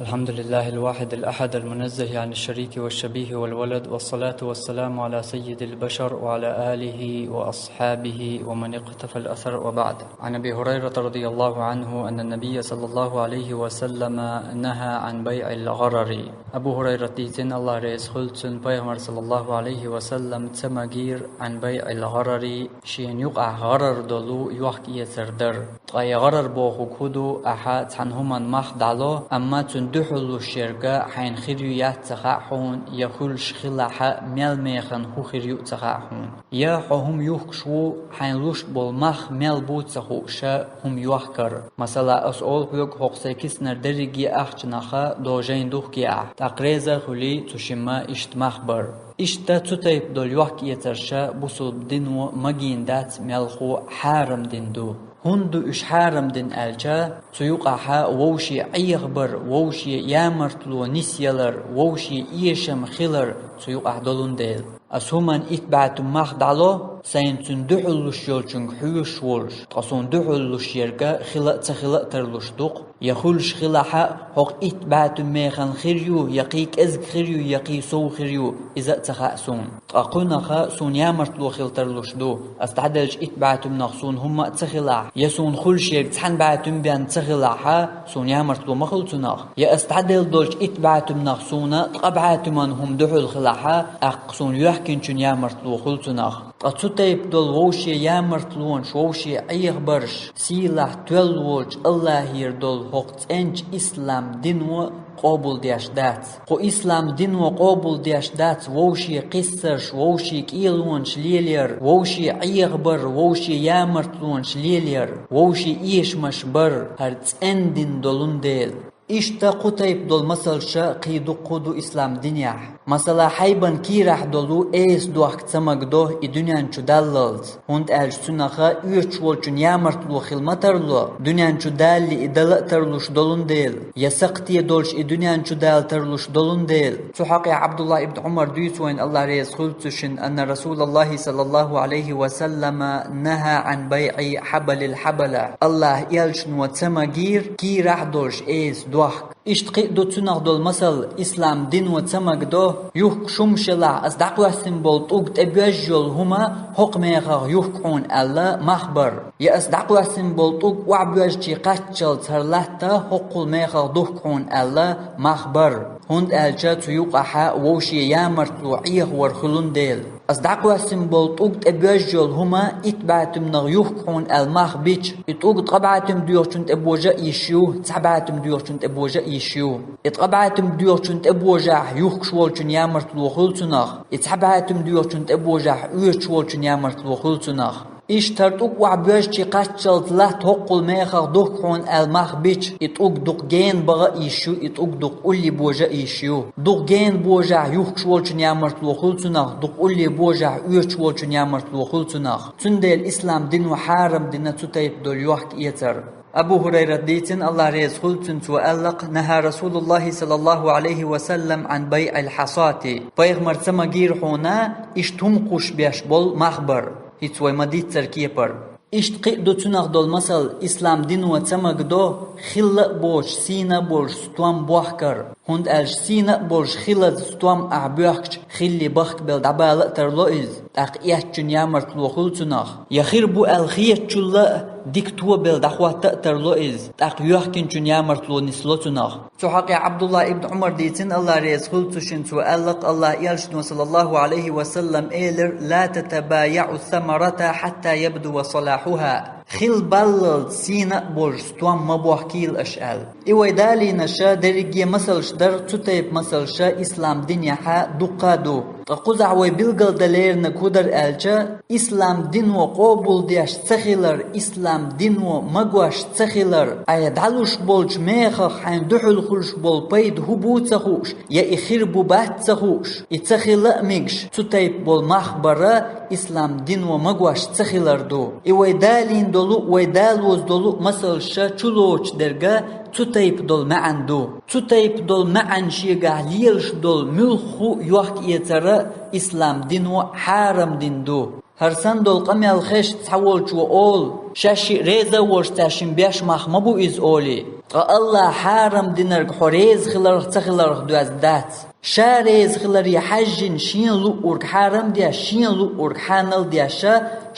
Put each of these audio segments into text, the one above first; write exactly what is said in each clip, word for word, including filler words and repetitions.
الحمد لله الواحد الأحد المنزه عن الشريك والشبيه والولد، والصلاة والسلام على سيد البشر وعلى آله وأصحابه ومن اقتفى الأثر وبعد. عن أبي هريرة رضي الله عنه أن النبي صلى الله عليه وسلم نهى عن بيع الغرر. Абу Гьурайрат дийцина, Аллах реза хуьлда цунна, Пайхамар саллаллаху алейхи ва саллам ца магийра عن بيع الغرر, шена юкъахь гӀарар долу йохк-эцар дар. Ткъа и гӀарар бохург хӀун ду? Ахьа цхьана хӀуманна мах дӀало, амма цунна дуьхьал луш ерг хьайна хир ю яц ца хаьа хьуна, я хуьлуш хилахь а мел механа хӀун хир ю а ца хаьа хьуна. Я хьо хӀума юхкуш ву, хьайна луш болу мах мел бу ца хууш хӀума йохкар. Масала, ас олу хьоьга, хӀокху сайн киснара дерриге ахчанах а дожийна ду-кх ахь, тӀаккха реза а хуьлий, цу шимма иштта мах бар. Иштта цу тайпа долу йохк-эцарш бусулба дино магийна дац, мелхо хьарам дина ду. ХӀунда ду уьш хьарам дина аьлча, цу юкъахь вовшийн Ӏехабар, вовшийн ямартло нисъялар, вовшийн эшам хилар цу юкъахь долун дела. Ас хӀуманна итт бӀе туьма мах дӀало, сайна цунна дуьхьал луш йолчуьнга хьоьжуш волуш, ткъа суна дуьхьал луш ерг хила а ца хила а тарлуш ду-кх. Я хуьлуш хилахь а, хӀокху итт бӀе туьма механа хир ю, я кхин кӀезиг хир ю, я кхин сов хир ю, иза а ца хаьа суна. Ткъа кхунах суна ямартло хила тарлуш ду. Ас дӀаделлачу итт бӀе туьманах суна хӀумма а ца хилахь, я суна хуьлуш ерг цхьана бӀе туьма бен ца хилахь, суна ямартло ма хуьлу цунах. Я ас дӀаделла долчу итт бӀе туьманах суна ткъа бӀе туьман хӀума дуьхьал хилахь, тӀаккха суна йоьхкинчун ямартло хуьлу цунах. Ткъа цу тайпа долу вовшийн ямартлонаш, вовшийн Ӏехабарш сийлахь тоьлла волчу Аллахьера долу хӀокху цӀеначу ислам дино къобалдеш дац. Кху ислам дино къобалдеш дац вовшийн кхиссарш, вовшийн кӀелонаш лелаяр, вовшийн Ӏехабар, вовшийн ямартлонаш лелаяр, вовшийн эшамаш бар, хӀара цӀена дин долун дела. Иштта кху тайпа долу масалш кхин дуккха ду ислам динехь. Масала, хьайбан кийрахь долу эса дохка ца магадо и дуьнен чу даллалц, хӀунда аьлча цунах оьцуш волчун ямартло хила ма тарло, дуьнен чу далале и дала а тарлуш долун дела, я сакхте долуш и дуьнен чу дала тарлуш долун дела. Цу хьокъехь Абдуллах ибн Ӏумар дуьйцу вайна, Аллах реза хуьлда цу шинна, анна Расулаллахи саллаллаху алейхи ва саллама нахьа Ӏан байӀи хьабалил хьабала. Аллах элчано ца магийра кийрахь долуш эса дохка. Иштта кхин а ду цунах долу масал, ислам дино ца магадо, юхкуш хӀума шелахь, ас дӀакхоьссина болу тӀулг тӀе боьжна йолу хӀума хӀокху мехах юхку хьуна аьлла, мах бар. Я ас дӀакхоьссина болу тӀулг охьабоьжчий кхаччалц хӀара латта хӀокхул мехах духку хьуна аьлла, мах бар. ХӀунда аьлча цу юкъахь вовшийн ямартло Ӏехавар хуьлун дела. Ас дӀакхоьссина болу тӀулг тӀе боьжна йолу хӀума итт бӀе туьманах юхку хьуна аьлла мах бича, и тӀулг ткъа бӀе туьма доьхучун тӀе божа а йиш ю, цхьа бӀе туьма доьхучун тӀе божа а йиш ю. И ткъа бӀе туьма доьхучун тӀе божахь юхкуш волчун ямартло хуьлу цунах, и цхьа бӀе туьма доьхучун тӀе божахь оьцуш волчун ямартло хуьлу цунах. Иштта хӀара тӀулг охьабоьжчий кхаччалц латта хӀокхул мехах духку хьуна аьлла мах бича, и тӀулг дукха гена баха а йиш ю, и тӀулг дукха улле божа а йиш ю. Дукха гена божахь юхкуш волчун ямартло хуьлу цунах, дукха улле божахь оьцуш волчун ямартло хуьлу цунах. Цундела ислам дино хьарам дина цу тайпа долу йохк-эцар. Абу Хурайрат дийцина, Аллах реза хуьлда цунна, цо аьлла-кх: «Нахьа Расулуллахи саллаллаху алейхи ва саллам Ӏан байӀил хьасати». Пайхамар ца магийра хьуна иштта хӀума кхуш беш болу мах бар. ХӀинца вай ма-дийццара кепара. Иштта кхин а ду цунах долу масал, ислам дино ца магадо, хилла а боцуш, сийна а болуш стом бохкар. ХӀунда аьлча сийна а болуш хилаза стом ахь боьхкича, хилли бахкабелла дӀабала а тарло иза, тӀаккха эцначун ямартло хуьлу цунах. Я хир бу аьлла хетачулла а дика тобелла дӀахӀотта а тарло иза, тӀаккха йоьхкинчун ямартло нисло цунах. Цу хьокъехь Абдуллах ибн Ӏумар дийцина, Аллах реза хуьлда цу шинна, цо аьлла-кх, Аллах элчано саллаллаху алейхи ва саллам элира: «Ла татабаяӀу самарата хьатта ябдува салахьуха». Хила баллалц сийна а болуш стом ма бохкийла аша аьлла. И вай далийнаша дерриге масалш дара, цу тайпа масалша ислам динехьа дуккха а ду. Ткъа кхузахь вай билгалдан леринарг хӀун дара аьлча, ислам дино къобалдеш ца хилар, ислам дино магош ца хилар, айхьа дӀалуш болчу мехах хьайна дуьхьал хуьлуш болу пайда хӀун бу ца хууш, я и хир бу бац ца хууш, и ца хила а мегаш, цу тайпа болу мах бара ислам дино магош ца хилар ду. И вай далийна долу, вай далоза долу масалша чулоцуш дерга цу тайпа долу маьӀан ду. Цу тайпа долу маьӀан шегахь лелаш долу муьлхха а йохк-эцара ислам дино хьарам дина ду. ХӀара санна долу къамел хезча цхьаволчо олу, шаьш шиъ реза а волуш цаьршимма беш мах ма бу иза олий. Ткъа Аллахӏа хьарам динарг хьо реза хиларх, ца хиларх доьзна дац. Ша реза хиларе хьаьжжина шена луъург хьарам деш, шена луъург хьанал деш,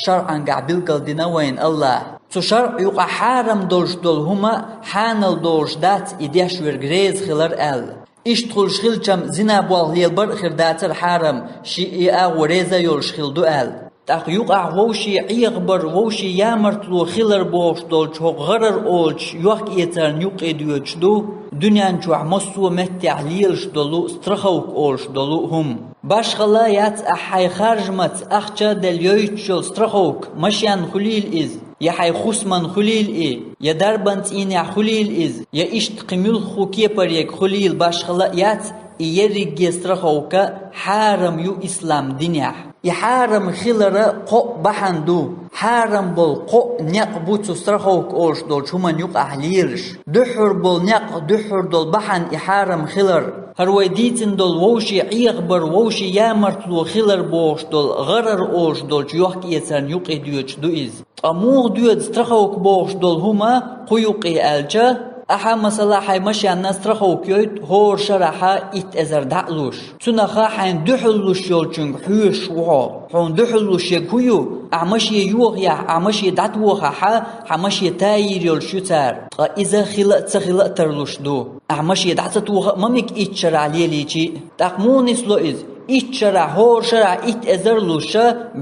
шарӏангахь билггал дина вайна Аллахӏа. Цу шарӏ юкъахь хьарам долуш долу хӏума хьанал долуш дац и деш верг реза хилар аьлла. Иштта хуьлуш хилчам, зина болх лелабар а хир дацара хьарам, шиъ и агӏо реза йолуш хила ду аьлла. Тӏаккха юкъахь вовшийн ӏехабар, вовшийн ямартло хилар бохуш долчу хӏокху гӏарар олучу йохк-эцарна юккъе доьдуш ду дуьнен чохь массо а меттехь лелаш долу страховка олуш долу хӏума. Башхала яц ахь хьайн харжамаца ахча а делла йойтуш йолу страховка, машен хуьлийла иза, я хьайн хусман хуьлийла и, я дарбан цӏийнехь хуьлийла иза, я иштта кхин муьлхха кепарега хуьлийла, башхала а яц, и ерриге страховка хьарам ю ислам динехь. И хьарам хилара кхоъ бахьана ду. Хьарам болу кхоъ некъ бу цу страховка олуш долчу хӏуманна юкъахь лелаш. Дуьххьара болу некъ, дуьххьара долу бахьана и хьарам хилар. ХӀара вай дийцина долу вовшийн ӏехабар, вовшийн ямартло хилар бохуш долу гӏарар олуш долчу йохк-эцарна юккъе доьдуш ду иза. Ткъа муха доьду страховка бохуш долу хӏума кху юккъе аьлча, ахьа, масала, хьайн машенна страховка йойту хӏора шарахь итт эзар дӏа а луш. Цунах хьайна дуьхьал луш йолчуьнга хьоьжуш ву хьо. Хьуна дуьхьал луш ерг хӀун ю? Ахьа машен йохаяхь, ахьа машен дӏатохахь, хьан машен тайийр йолуш ю цара. Ткъа иза хила а, ца хила а тарлуш ду. Ахьа машен дӏа ца тоха а ма мега итт шарахь лелийчи. ТӀаккха муха нисло иза? Итт шарахь, хӀора шарахь итт эзар луш,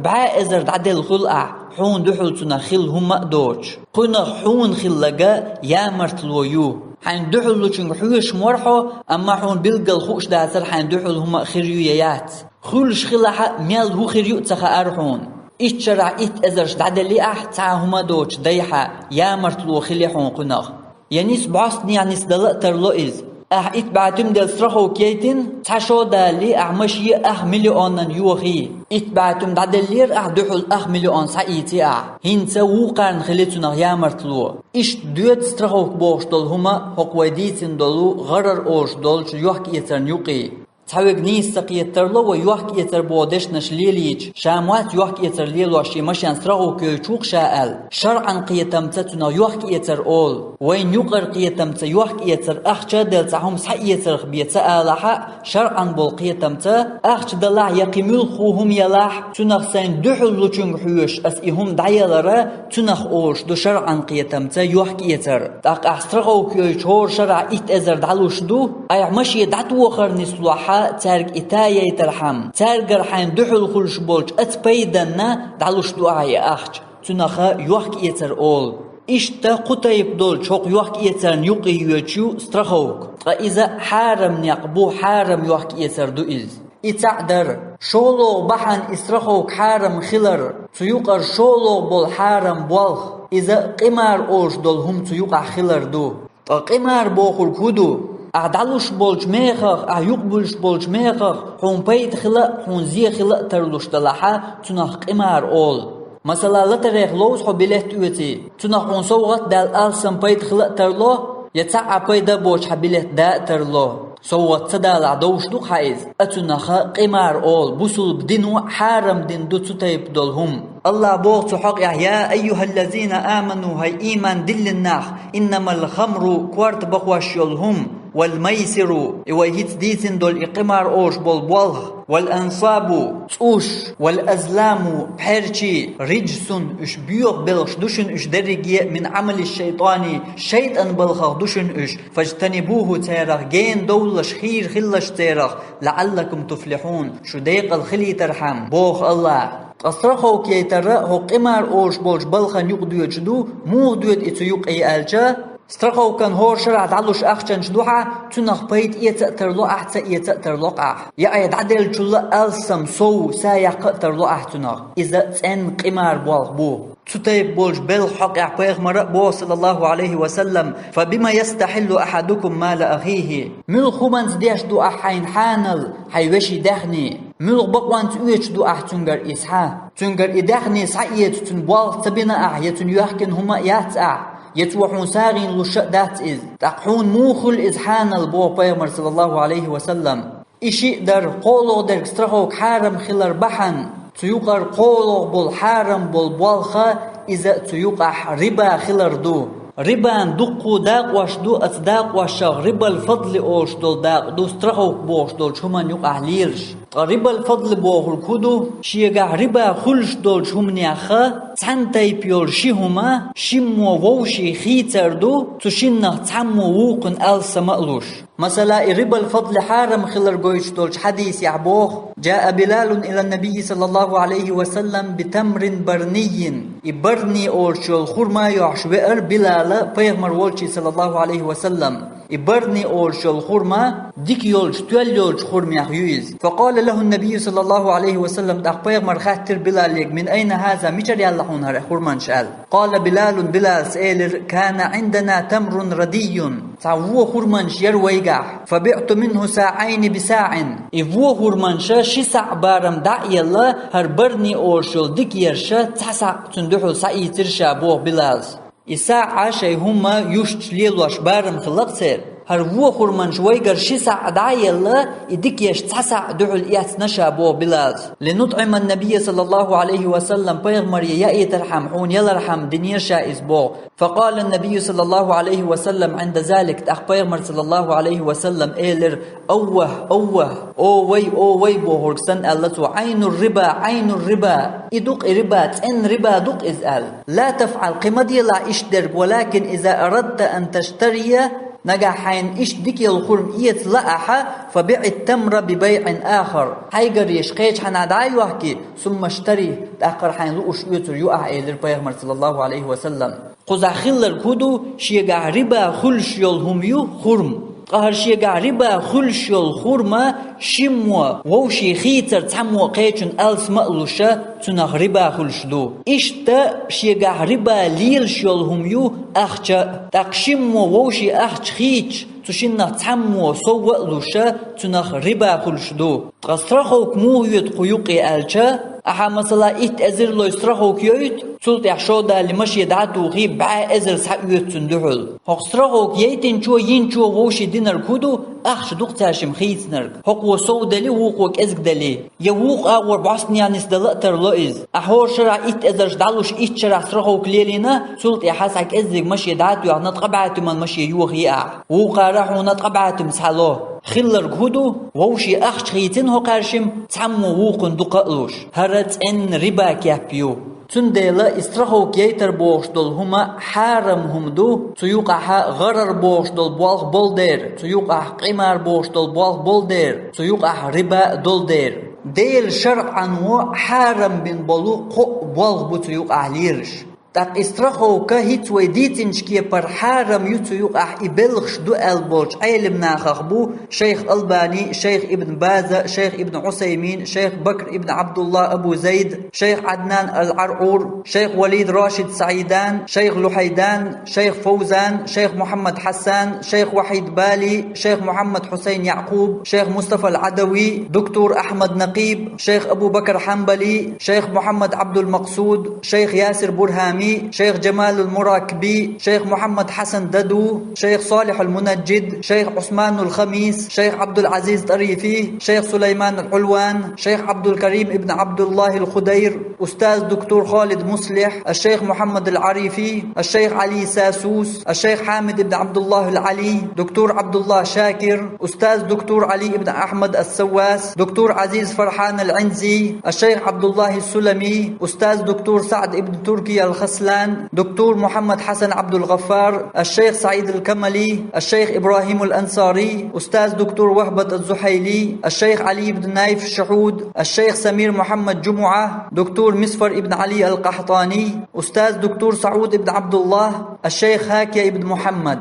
бӀе эзар дӀаделла хуьлу ахь, хьуна дуьхьал цунах хилла хӀумма а доцуш. Кхунах хьуна хилларг ямартло ю. Хьайна дуьхьал лучуьнга хьоьжуш ма вара хьо, амма хьуна билггал хууш дацара хьайна дуьхьал хӀумма а хир ю я яц. Хуьлуш хилахь а, мел хӀун хир ю а ца хаьара хьуна. Итт шарахь итт эзарш дӀаделли ахь, цхьа а хӀумма а доцуш дайхьа, ямартло хили хьуна кхунах. Я нис бӀостанехьа нисдала а тарло иза. Ахь итт бӀе туьма делла страховка яйтина, цхьа шо далале, ахь машен ах миллионан йохий. Итт бӀе туьма дӀаделлера ахь дуьхьал, ах миллион схьаийци ахь. ХӀинца вукхарна хили цунах ямартло. Иштта доьду страховка бохуш долу хӀума хӀокху вай дийцина долу гӀарар олуш долчу йохк-эцарна юкъе. Цхьа верг нийса ца кхета тарло вай йохк-эцар боху дешнаш лелийча, ша ма вац йохк-эцар лелош, шен машен страховка йойтуш ву-кх ша аьлла. ШарӀан кхетамца цунах йохк-эцар олу. Вайна юкъара кхетамца йохк-эцар ахча а делла цхьа хӀума схьаэцарх бен ца алахь а, шарӀан болу кхетамца ахча далахь я кхин муьлхха хӀума ялахь, цунах сайна дуьхьал лучуьнга хьоьжуш ас и хӀума дӀаялара, цунах олуш ду шарӀан кхетамца йохк-эцар. ТӀаккха ахь страховка йойтуш хӀора шарахь итт эзар дӀалуш ду, айхьа машен дӀатохар нислохь а, цаьрга и таяйтархьама, цаьргара хьайна дуьхьал хуьлуш болчу оцу пайданна дӀалуш ду ахь и ахча. Цунах йохк-эцар олу. Иштта кху тайпа долчу хӀокху йохк-эцарна юкъе йоьдуш ю страховка. Ткъа иза хьарам некъ бу, хьарам йохк-эцар ду иза. И цхьаъ дара. ШолгӀа бахьана и страховка хьарам хилар, цу юкъара шолгӀа болу хьарам болх, иза къимар олуш долу хӀума цу юкъахь хилар ду. Ткъа къимар бохург хӀун ду? Ахь дӀалуш болчу мехах, ахь юкъабуьллуш болчу мехах хьуна пайда хила а, хьуна зе хила а тарлуш далахь а, цунах къимар олу. Масала, лотерейх ловза хьо билет оьций, цунах хьуна совгӀат а даьлла алссам пайда хила а тарло, я цхьа а пайда а боцуш хьан билет да а тарло. СовгӀат ца далахь довш ду-кх хьан иза, а цунах къимар олу, бусулба дино хьарам дина ду цу тайпа долу хӀума. АллахӀ боху цу хьокъехь: «Я айюхаллазина аману», хӀай ийман диллина нах, «иннамал хамру», корта бахош йолу хӀума, «вал майсиру», и вай хӀинца дийцина долу и къимар олуш болу болх, «вал ансабу», цӀуш, «вал азламу», пхьерчий, «риджсун», уьш боьха белхаш ду шуна уьш дерриге а, «мин Ӏамали шайтани», шайтӀан балхах ду шуна уьш, «фажтанибуху», церах гена довлалаш, хийра хилалаш церах, «лаӀаллакум туфлихьун», шу декъала хилийтархьама, боху АллахӀа. Ткъа страховка яйтар а, хӀокху къимар олуш болчу балхана юкъа доьдуш ду, муха доьду и цу юкъе аьлча, страховкан хӀора шарахь дӀалуш ахчанаш ду хьан, цунах пайда эца а тарло ахь, ца эца а тарло-кх ахь. Я айхьа дӀаделлачул а алссам сов са яккха а тарло ахь цунах. Иза цӀенна къимар болх бу. Цу тайпа болчу белхан хьокъехь пайхамара а боху, саллаллаху Ӏалайхи ва саллам: «Фабима ястахьиллу ахьадукум мала ахихи?» Муьлха хӀуманца деш ду ахь хьайна хьанал хьайн вешин даьхни? Муьлха бакъонца оьцуш ду ахь цуьнгара и схьа? Цуьнгара и даьхни схьаэца цуьнан болх ца бина ахь, я цуьнан йоьхкина хӀума а яц ахь, я цо хьуна сагӀина луш а дац иза. ТӀаккха хьуна муха хуьлу иза хьанал, боху пайхамара, саллаллаху Ӏалайхи ва саллам. И шиъ дара, кхоалгӀа дерг страховка хьарам хилар бахьана, цу юкъара кхоалгӀа болу хьарам болу болх а, иза цу юкъахь риба хилар ду. Рибан дуккха дакъош ду, оцу дакъошах рибал фадли олуш долу дакъа ду, страховка бохуш долчу хӀуманна юкъахь лелаш. Ткъа рибал фадли бохург хӀун ду? Шегахь риба хуьлуш долчу хӀуманеха цхьана тайпа йолу ши хӀума шиммо вовшийн хийцар ду, цу шиннах цхьаммо вукхунна алсама а луш. Масала, и рибал фадли хьарам хилар гойтуш долчу хьадисехь боху: «Джаа Билалун илан Набийи саллаллаху алейхи ва саллам би тамрин барниййин». И барни олуш йолу хурма йохьуш веара Билала пайхамар волчу, саллаллаху алейхи ва саллам. И барни олуш йолу хурма дика йолчу, тоьлла йолчу хурмех ю иза. Факъала лаху Набийю саллаллаху алейхи ва саллам, тӀаккха пайхамар хаьттира Билалега: «Мин айна хаза, мичара яьлла хьуна хӀара хурманаш?» аьлла. Къала Билалун, Билалс элира: «Кана индана тамрун радийюн». Цхьа вон хурманаш яра вайгахь. «Фабиъту минху саъайни бисаъин». И вон хурманаш ши саъ барам дӀа а елла, хӀара барни олуш йолу дика ерш цхьа саъ цунна дуьхьал схьаийцира ша, боху Билалс. И саъ шайн хӀума юьсташ лелош барам хилла-кх церан. ХӀара вон хурманаш вайгара ши саъ дӀа а елла, и дика ерш цхьа саъ дуьхьал эцна ша, боху Билалс. «ЛинутӀиман Набийя саллаллаху алейхи ва саллам», пайхамаре яийтархьама, хьуна ялархьама динера ша иза, боху. Факъала Набийю саллаллаху алейхи ва саллам гӀинда залик, тӀаккха пайхамар саллаллаху алейхи ва саллам элира: «Аввах, аввах, о вай, о вай», бохург санна аьлла цо: «Айнур риба, айнур риба, и ду-кх и риба, цӀенна риба ду-кх иза», аьлла. «Ла тафъал, кхин ма делахь иштта дерг, валакин иза арадта ан таштария, нагахь хьайна иштта дика йолу хурма эца лаахь, фабиъит тамра би байъин ахар». Хьайгара еш кхечу хьанахь дӀа а йохкий, сумма штари, тӀаккха хьайна лууш оьцур ю ахь, элира пайхамар саллаллаху алейхи ва саллам. Кхузахь хилларг хӀун ду? Шегахь риба хуьлуш йолу хӀума ю хурма. Ткъа хӀара шегахь риба хуьлуш йолу хурма шиммо вовшийн хийцар цхьаммо кхечунна алсама а луша, цунах риба хуьлуш ду. Иштта шегахь риба лелаш йолу хӀума ю ахча. ТӀаккха шиммо вовшийн ахча хийцаш, цу шиннах цхьаммо сов а луша, цунах риба хуьлуш ду. Ткъа страховка муха йоьду кху юккъе аьлча, ахьа, масала, итт эзар лой страховка йойту, цул тӀаьхьа шо далли машен дӀа а тухий, бӀе эзар схьаоьцу цунна дуьхьал. ХӀокху страховка яйтинчо, йинчо вовшийн динарг хӀун ду? Ахча ду-кх цаьршимма хийцинарг. ХӀокхо сов дели, вукхо кӀезиг дели. Я вукху агӀор бӀостанехьа нисдала а тарло иза. Ахьа хӀора шарахь итт эзарш дӀалуш, итт шарахь страховка лелийна, цул тӀаьхьа схьа кӀеззиг машен дӀа а тоьхна, ткъа бӀе туьман машен йохий ахьа. Вукхара хьуна ткъа бӀе туьма схьало. Хилларг хӀун ду? Вовшийн ахча хийцина хӀокхаьршимма, цхьаммо вукхунна дукха а луш. ХӀара цӀенна риба кеп ю. Цундела и страховка яйтар бохуш долу хӀума хьарам хӀума ду, цу юкъахь гӀарар бохуш долу болх болу дера, цу юкъахь къимар бохуш долу болх болу дера, цу юкъахь риба а долу дера. Делан шарӀано хьарам бина болу кхоъ болх бу цу юкъахь лелаш. ТӀаккха и страховка хӀинца вай дийцинчу кепара хьарам ю, цу юкъахь и белхаш ду аьлла болчу Ӏелам нахах бу шайх Албани, шайх Ибн База, шайх Ибн Ӏусаймин, шайх Бакр ибн Абдулла Абу Зайд, шайх Аднан ал-Аръур, шайх Валид Рашид Саидан, шайх Лухайдан, шайх Фаузан, шайх Мухаммад Хасан, шайх Вахид Бали, шайх Мухаммад Хусайн Якъуб, шайх Мустафа ал-Адави, доктор Ахмад Накъиб, шайх Абу Бакр Ханбали, шайх Мухаммад Абдул Максуд, шайх Ясир Бурхами, шайх Джамалул Муракби, шайх Мухаммад Хасан Даду, шайх Салихул Мунаджид, шайх Усманул Хамис, шайх Абдул Азиз Тарифи, шайх Сулайман ал-Улван, шайх Абдул Карим ибн Абдуллахил Худайр, устаз доктор Халид Муслих, аш-шайх Мухаммад ал-Арифи, аш-шайх Али Сасус, аш-шайх Хамид ибн Абдуллахил Али, доктор Абдуллах Шакир, устаз доктор Али ибн Ахмад ас-Саввас, доктор Азиз Фархан ал-Инзи, аш-шайх Абдуллахи Сулами, устаз доктор Саад ибн Турки ал-Хаслан, доктор Мухаммад Хасан Абдул Гъаффар, аш-шайх Саид ал-Камали, аш-шайх Ибрахим ал-Ансари, устаз доктор Вахбат аз-Зухайли, аш-шайх Али ибн Найф Шахуд, аш-шайх Самир Мухаммад Джумуа, доктор Мисфар ибн Али ал-Къахтани, устаз доктор Сауд ибн Абдуллах, аш-шайх Хакия ибн Мухаммад.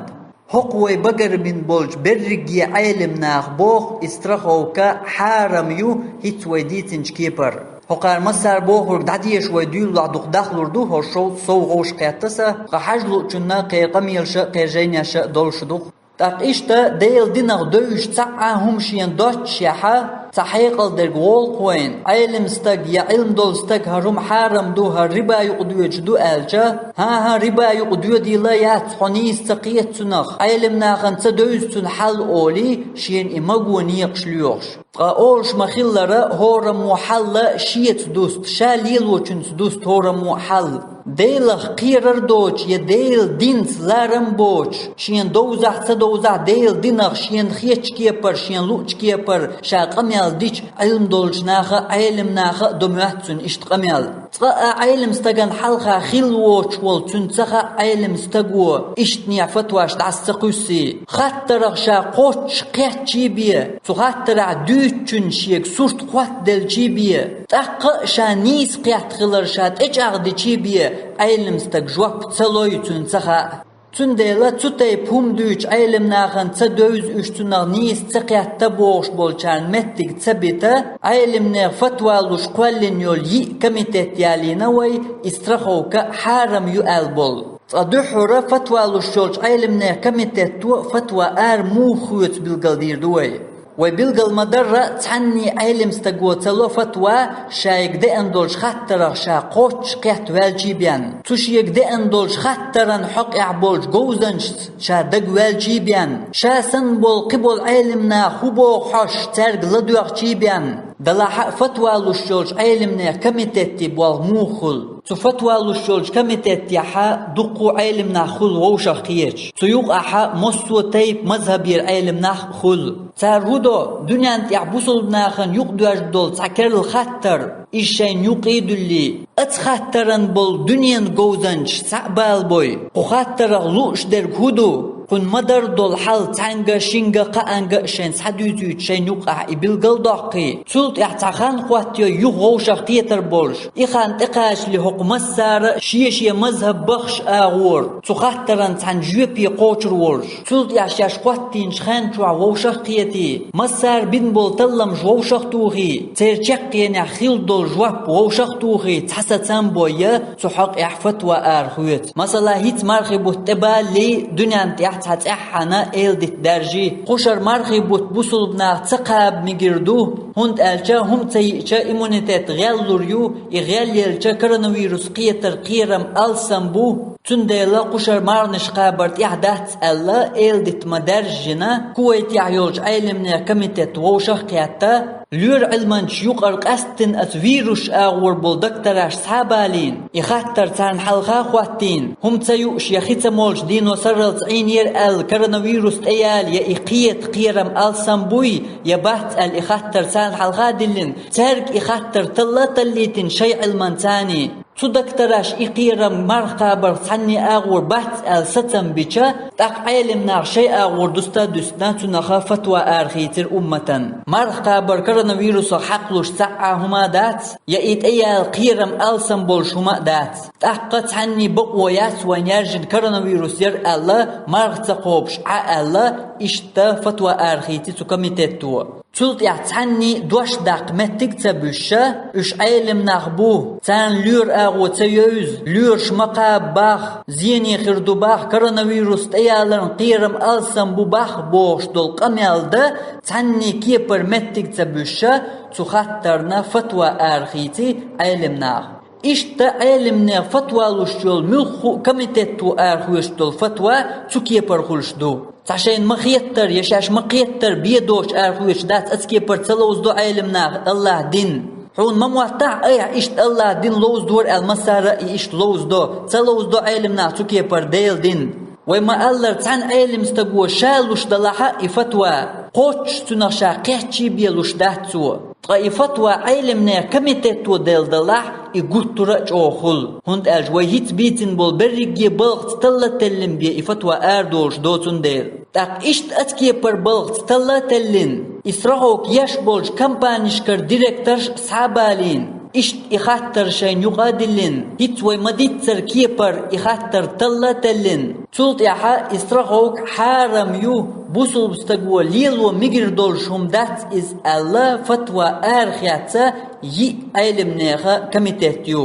ХӀокху вай багарбина болчу берриге Ӏелам наха боху, и страховка хьарам ю хӀинца вай дийцинчу кепара. ХӀокхара массара бохург дӀадеша вай дуьйлалахь дукха дахлур ду, хӀорш шовзткъа сов гӀовш кхетта сан, ткъа хьажа луучунна кхеран къамелаша а, кхеран жайнеша а долуш ду-кх. ТӀаккха иштта Делан динах девзаш цхьа а хӀума шена доццушехь, цхьа хьекъал дерг волу-кх вайна, Ӏелам стаг я Ӏилма долу стаг хӀара хӀума хьарам ду, хӀара риба юкъа доьдуш ду аьлча, хӀан-хӀа, риба юкъа доьдийла яц, хьо нийса ца кхета цунах, Ӏелам нахана ца девза цуьнан хьал олий, шена и маго некъаш лоьхуш. Ткъа олуш ма-хиллара, хӀораммо хьал шеца дуста, ша лелочуьнца дуста хӀораммо хьал. Делах кхерар доцуш я Делан динца ларам боцуш, шена довзахь ца довзахь Делан динах шена хетачу кепара, шена луъучу кепара ша къамел дича, Ӏилма долчу наха а, Ӏелам наха а до моьтту цунна иштта къамел. Цкъа а Ӏелам стагана хьалха хилла воцуш волу цуьнан ца хаьа Ӏелам стаго иштанехь фатваш дӀаса ца кхуьссий. Хаттарах ша кхоччуш кхеттачий бен, цу хаттарехь дуьйцучунна шега сурт кхоттаделчий бен, тӀаккха а ша нийса кхетта хилар ша тӀечӀагӀдичий бен, Ӏелам стаг жоп ца лой цуьнан ца хаьа. Цундела цу тайпа хӀума дуьйцучу Ӏелам нахана ца девза уьш цунах нийса ца кхетта бохуш болчарна меттиг ца бита, Ӏелам нехан фатва луш кхоьллина йолу йиъ комитет ялийна вай, и страховка хьарам ю аьлла болу. Цкъа дуьххьара фатва луш йолчу Ӏелам нехан комитетто фатва ара муха хоьцу билгалдийр ду вай. Вай билгал ма-дарра, цхьанний Ӏелам стаго ца ло фатва, шайга деана долчу хаттарах ша кхоччуш кхетта ваьлчий бен. Цу шега деана долчу хаттаран хьокъехь болчу говзанчашца ша дага ваьлчий бен. Ша санна болу кхиболу Ӏелам наха хӀун боху хьожуш цаьрга ладоьгӀчий бен. Делахь а фатва луш йолчу Ӏелам нехан комитетте болх муха хуьлу. Цу фатва луш йолчу комитеттехь дуккха а Ӏелам нах хуьлу вовшах кхеташ. Цу юкъахь массо а тайпа мазхабера Ӏелам нах а хуьлу. Цара хӀун до, дуьнен тӀехь бусулба нахана юкъадоьжна долу цхьа керла хаттар, иза шайна юккъе а дуьллий, оцу хаттаран болу дуьненан говзанчаш цхьаъ балабой. Кху хаттарах лууш дерг хӀун ду? Кхунна ма-дарра долу хьал цхьаьнга, шинга, кхаанга а шайна схьадуьйцуьйту шайна юккъахь и билгал доккхий. Цул тӀаьхьа цхьа хан хӀоттайо юха вовшах кхетар болуш. И хан тӀекхачале хӀокху массара а шен-шен мазхаб баххаш агӀор, цу хаттаран цхьана жоьпе кхочур волуш. Цул тӀаьхьа шаьш хӀоттийначу хан чохь вовшах а кхетий, массара бина болу талламаш вовшах а тухий, церан чаккхенехь хилла долу жоп вовшах а тухий, цхьа сацам а бойя, цу хьокъехь фатва ара хоьцу. Масала, хӀинца мархий бутт тӀебалале, дуьнен тӀехь цхьа цӀеххьана эладита даьржий. Кхушара мархий бутт бусулба наха ца кхаба мегар ду, хӀунда аьлча хӀума ца йиъча иммунитет гӀеллур ю, и гӀелъелча коронавирус кхетар кхерам алсам бу. Цундела кхушара марханаш кхабар тӀехь дац аьлла, эладита ма-даьржжина, Кувайтехь йолчу Ӏелам нехан комитет вовшах а кхетта, лоьран Ӏилманчаша юкъара къаьсттина оцу вирусаш агӀор болу доктараш схьа а балийна, и хаттар царна хьалха а хӀоттийна, хӀума ца юуш я хи ца молуш дийно сарралц Ӏийнера аьлла, коронавирус тӀеяла я и кхета кхерам алсам буй, я бац аьлла, и хаттар царна хьалха а диллина, цаьрга и хаттар талла а таллийтина шайн Ӏилманцаний. Цу доктараш и кхерам марха кхабарх цхьанне агӀор бац аьлла сацам бича, тӀаккха Ӏелам наха шайн агӀор дуста а дуьстина, цунах фатва арахийцира умматан. Марха кхабар коронавирусах хьакхалуш цхьа а хӀума а дац, я и тӀеяла кхерам алсам болуш хӀума а дац. ТӀаккха цхьанне бакъо яц вайна яьржина коронавирус яра аьлла, марха ца кхобуш Ӏа аьлла, иштта фатва арахийци цу комитетто. Цул тӀаьхьа цхьанний дош даккха меттиг а ца буьсуша, уьш Ӏелам нах бу, царна лоьран агӀо ца евза, лоьраш ма кхаба бах, зене хир ду бах, коронавирус тӀеяларна кхерам алсам бу бах бохуш долу къамел дан цхьанний кепара меттиг а ца буьсуша, цу хаттарна фатва арахийци Ӏелам наха. Иштта Ӏелам нехан фатва луш йолу муьлхха а комитетто арахоьцуш долу фатва цу кепара хуьлуш ду. Цхьа шайна ма-хеттара я шаьш ма-кхеттара бен доцуш арахоьцуш дац, оцу кепара ца ловзадо Ӏелам наха АллахӀан дин. Хьуна ма-моттахь, айхьа иштта АллахӀан дин ловзадора аьлла, массара а и иштта ловзадо, ца ловзадо Ӏелам наха цу кепара Делан дин. Вай ма-аллара, цхьана Ӏелам стаго ша луш далахь а и фатва, кхоччуш цунах ша кхеттачий бен луш дац цо. Ткъа и фатва Ӏелам нехан комитетто делла далахь, и гуттара а чӀогӀа хуьлу. ХӀунда аьлча вай хӀинца бийцина болу берриге балхаца талла а теллина бен и фатва арадолуш доцун дела. ТӀаккха иштта оцу кепара балхаца талла а теллина, и страховка еш болчу компанешкара директорш схьа а балийна, иштта и хаттар шайна юкъа а диллина, хӀинца вай ма-дийццара кепара и хаттар талла а теллина, цул тӀаьхьа и страховка хьарам ю, бусулба стаго лело мегар долуш хӀума дац иза аьлла, фатва арахецна йиъ Ӏелам нехан комитет ю.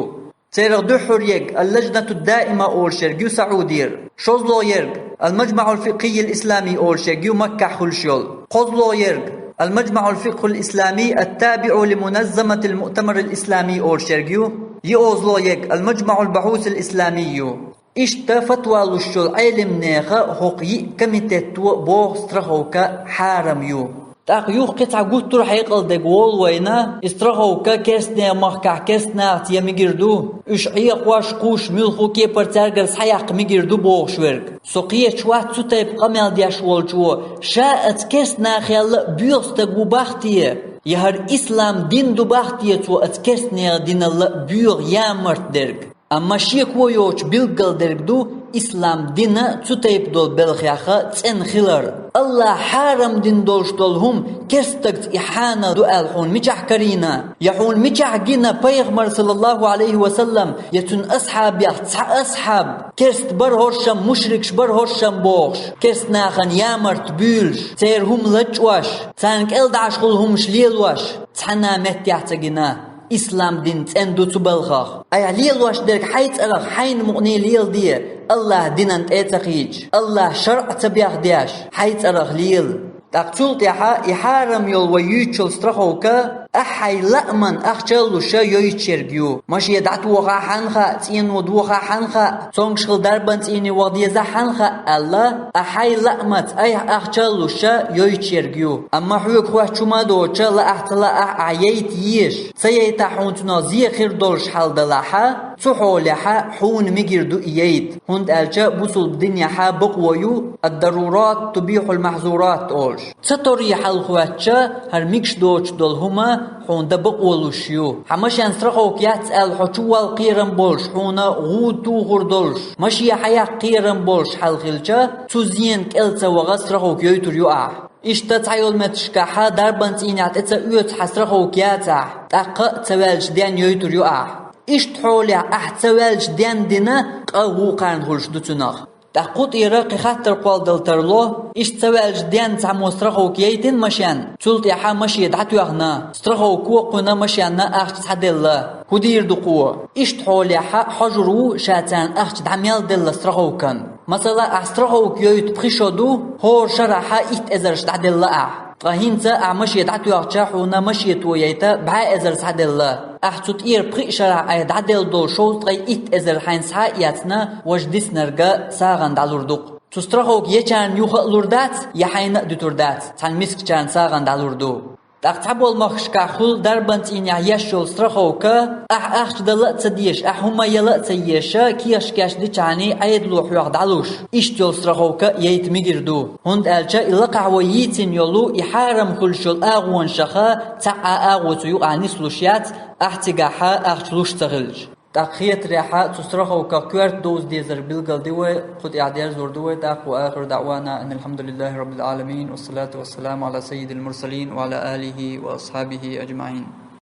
Церах дуьххьара ерг Ал-Лажнату Даима олуш ерг ю СаӀудера, шозлагӀа ерг Ал-Мажмаъул Фикхийил Ислами олуш ерг ю Маккахь хуьлуш йолу, кхозлагӀа ерг Ал-Мажмаъул Фикхул Ислами ат-табиӀу ли Муназзаматил Муътамарил Ислами олуш ерг ю, йоьалгӀа ерг Ал-Мажмаъул Бахьусил Ислами ю. Иштта фатва луш йолу Ӏелам нехан хӀокху йиъ комитетто боху страховка хьарам ю. ТӀаккха юха кхин цхьа гуттар а хьекъал дерг волу вайна, и страховка керстанехан махкахь керстанахаца ян мегар ду, уьш Ӏехош, кхуш, муьлхха кепара цаьргара схьаяккха мегар ду бохуш верг. Со кхеташ вац цу тайпа къамел деш волчо, ша оцу керстанахел а боьха стаг ву бах те, я хӀара ислам дин ду бах те цо оцу керстанехан динал а боьха ямарт дерг. Амма шеко йоцуш билггал дерг ду ислам дина цу тайпа долу белхех цӀена хилар. АллахӀа хьарам дина долуш долу хӀума керстагца и хьанал ду аьлла хьуна мичахь карийна? Я хьуна мичахь гина Пайхамар, саллаллаху Ӏалайхи ва саллам, я цуьнан асхьабех цхьа асхьаб, керст бара хӀоршам, мушрикаш бара хӀоршам бохуш, керстанахана ямарт буьйлуш, церан хӀума лачкъош, царна кӀелдӀаш хуьлу хӀумаш лелош, цхьана а меттехь ца гина? Ислам дин цӀена ду цу балхах. Айхьа лелош дерг хьайн цӀарах хьайна мукъане леладе, АллахӀ динан тӀе а ца кхийдаш, АллахӀ шарӀ а ца бехдеш, хьайн цӀарах лела. ТӀаккха цул тӀаьхьа и хьарам йолу вай юьйцучу страховка, ахь хьайн лааман ахча а луша йойтуш ерг ю. Машен дӀатоха хьан хаьа, цӀено доха хьан хаьа, цомгуш хила дарбан цӀийне ваха деза хьан хаьа аьлла, ахь хьайн лаамаца айхьа ахча а луша йойтуш ерг ю. Амма хьоьга хоьттуш хӀума а доцуша, лаахь ца лаахь, ахь яйта езаш. Ца яйтахь хьуна цунах зе хир долуш хьал далахьа, цу хьолехьа хьуна мегар ду и яйта, хӀунда аьлча бусулба динехьа бакъо ю, ад-дарурат тубихьул махьзурат олуш. Ца торий хьал хоьттуша, хӀара мегаш доцуш долу хӀума хьуна дан бакъо луш ю. Хьан машен страховка яц аьлла хьо чу вала кхерам болуш, хьуна гӀуда тухур долуш, машен хьаяккха кхерам болуш хьал хилча, цу зенан кӀел ца ваха страховка йойтур ю ахь. Иштта цхьайолу метташкахьа дарбан цӀийнехь тӀе ца оьцу хьан страховка яцахь, тӀаккха а ца ваьлча денна йойтур ю ахь. Иштта хьолехь ахь ца ваьлча денна дина, къа вукхарна хуьлуш ду цунах. ТӀаккха кху тӀера кхин хаттар кхолладала тарло, иштта ца ваьлча денна цхьаммо страховка яйтина машен, цул тӀаьхьа машен дӀатоьхна, страховко а кхуьна, машенна ахча схьаделла. ХӀун дийр ду кхо? Иштта хьолехьа хьожур ву ша царна ахча дӀа мел делла страховкан. Масала, ахь страховка йойту пхи шо ду, хӀора шарахьа итт эзарш дӀаделла ахь. Ткъа хӀинца ахь машен дӀатоьхча хьуна машен тояйта бӀе эзар схьаделла. Ахь цу тӀера пхи а шарахь айхьа дӀаделла долу шовзткъе итт эзар хьайна схьа а эцна, важа диснарга сагӀан дӀалур ду-кх. Цу страховка ечарна юха а лур дац, я хьайна а дуьтур дац, цхьана мискачарна сагӀан дӀалур ду. ТӀаккха цхьаболу махкашкахь хуьлу дарбан цӀийнехь еш йолу страховка, ахь ахча дала а ца дезаш, ахь хӀума яла а ца езаш, кехаш-кеш дичхьана Ӏедало хьох дӀалуш. Иштта йолу страховка яйта мегар ду, хӀунда аьлча и лакхахь вай йийцина йолу, и хьарам хуьлуш йолу агӀонашаха цхьа а агӀо цу юкъахь нислуш яц, ахь цигахьа ахча луш ца хилча. ТӀаккха хетарехьа, цу страховках коьрта довза дезар билгал ди вай, кху тӀехь дерзор ду вай тӀаккха. Ва ахиру даъвана анил хьамдулиллахи раббил Ӏаламин, вассалату вассаламу Ӏала саййидил мурсалин ва Ӏала алихи ва асхьабихи аджмаӀин.